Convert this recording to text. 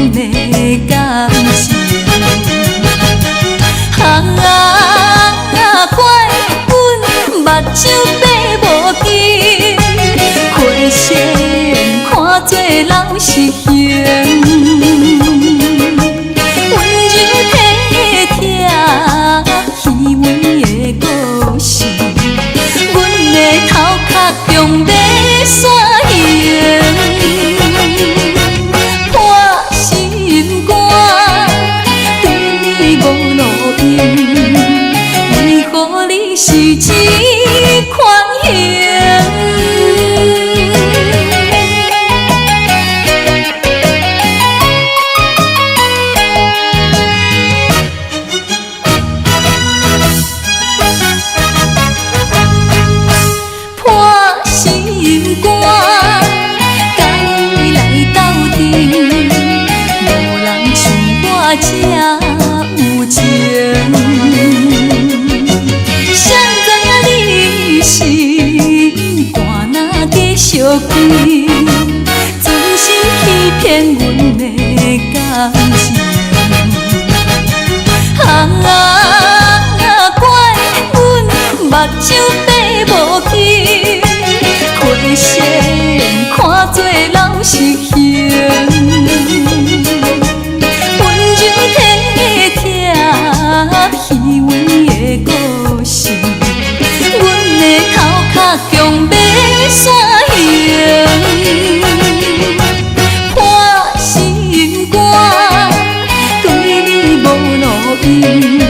阮的感情。啊，怪阮目睭擘無緊，花仙看做老實形，溫柔體貼虛偽的故事，阮的頭殼強欲散形，破心肝對你無路用，為何你是這款形？破心肝，共你來鬥陣，無人像我這有情。誰知影你是寒若假相機，存心欺騙阮的感情。啊，怪阮目睭擘無緊，花仙看做老實形，溫柔體貼虛偽的故事，阮的頭殼強欲散形，破心肝對你無路用。